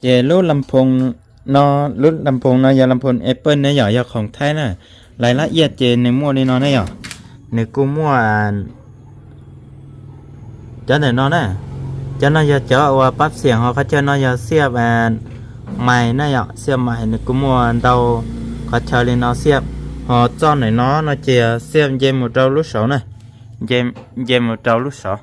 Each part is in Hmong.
Ces lub las phoos no, lub las phoos no yog las phoos Apple ne yom, yog khoom Thaib na. Lais lab iaj ces nws muaj li no ne yom. Nws kuj muaj cov ntawm no na. Cov no yog cov uas pab xiam, ho qhov chaw no yog xiaj mais na yom, xiaj mais nws kuj muaj ntau qhov chaw li no xiaj. Ho txoj ntawm no no ces xiaj nce mus rau lub saud na, nce mus rau lub saud.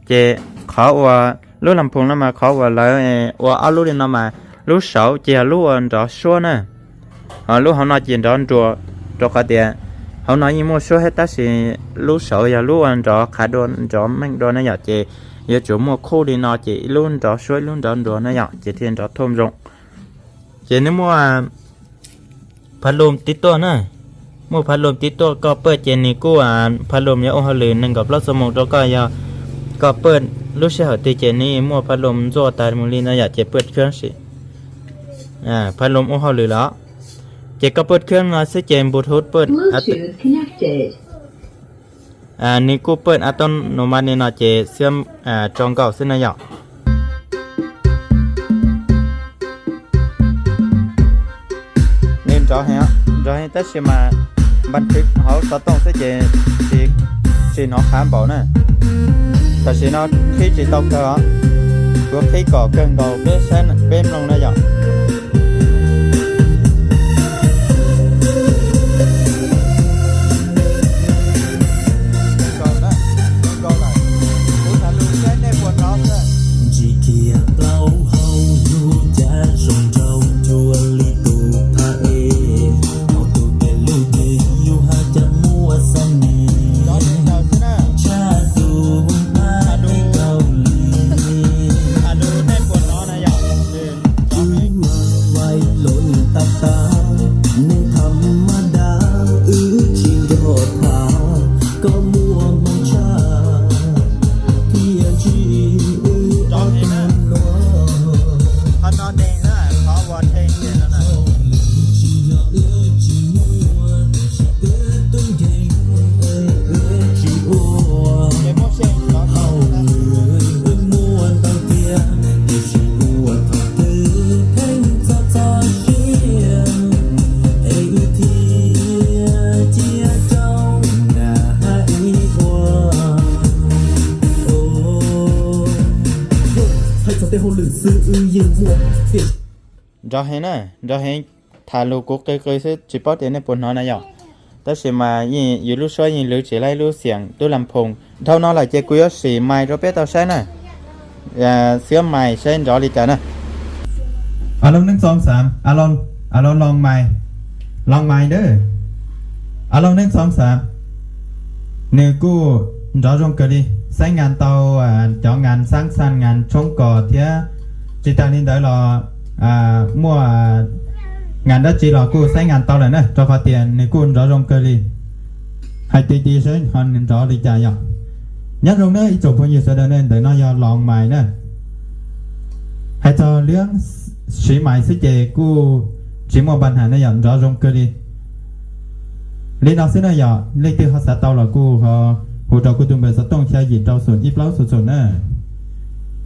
Ces qhov uas lub las phoos no mas qhov uas lawv ua ob lub li no mas lub saud ces yog lub uas nrov suab na, ho lub hauv no ces nrov nruas, rau qhov tias hauv no yeej muaj suab thiab tab sis lub saud yog lub uas nrov qhav dua nrov meej dua na yom, ces yuav tsum muaj khuj li no ces ib lub nrov suab ib lub nrov nruas na yom, ces thiaj nrov thoj zoo. Ces nws muaj phab lum tib tuaj na, muaj phab lum tib tuaj, koj pawj ces nws kuj phab lum yuav ua hauj lwm nees nkaum plaub xuab moos rau koj, yog koj pawj lub sij hawm twg ces nws muaj phab lum ntxuaj tas mus li no yom, ces pawj khab sim, phab lum ua hauj lwm los. Ces koj pawj khab no xwb ces npus huv pawj, nws kuj pawj a tau nus mas li no ces xiab tso nkaus xwb na yom. Nws nrov heev, nrov heev tab sis mas npas thwv hauv xov tooj xwb ces tsis hnov qhav npaum na. Tam sim no qhib tsis tau kawg os, kuv qhib kom kawg nkaus peb saib peb mloog na yom. Ntsis kiag plaub hau yug cav zoo nraug cuag li tus phab es, hauv tus tes lub twg yug haj cam muaj xab nis, tshaj tus phab es kaus lim. Wb vais lawm tag tag, neeg tham maj dab wb tsis nrog tham, koj muaj hmoo tshaj thiaj ntsib wb ob tug hluas. Tsis yog wb tsis muaj, tiam sis wb tub nkeeg, wb tsis ua hauj lwm, wb muaj ntau tiag, tiam sis muaj thaum twg pheej txog txog siab, es wb thiaj cia rau nram hav ib ua. Hais txog tej hauj lwm xwb wb yeej muaj. Nrov heev na, nrov heev, tham lus kuv qw qw xwb tsis paub tias nej puas hnov na yom. Tab sis mas yeej yus lub suab yeej lwv tsis laib lub xiam tub las phoos. Dhau no lawm ces kuv yuav sim mais rau peb tau saib na. Xiab mais saib nrov li cas na. Alo neeb txoov xav, alo, alo loos mais, loos mais dab. Alo neeb txoov xav. Nws kuj nrov zoo kawg li, xaiv ngas tau cov ngas xab xaj ngas tshoob kos thiab. Tsis tas li ntawd los muaj ngas dab tsi los kuj xaiv ngas tau lawm na, rau qhov tias nws kuj nrov zoo kawg li. Hais tiag tiag saib ho nws nrov li cas yom. Nyob zoo na ib tsoom phooj ywg sawv daws na, ntawm no yog loos mais na. Hais txog liab siv mais xwb ces kuj tsis muaj npa has na yom, nrov zoo kawg li. Li no xwb na yom, leej twg ho xav tau los kuj ho hu rau kuv tus npawb xov tooj xya yim rau xoom ib plaub xoom xoom na.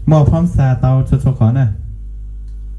Muaj phoob xa tau txhua txhua qhov na.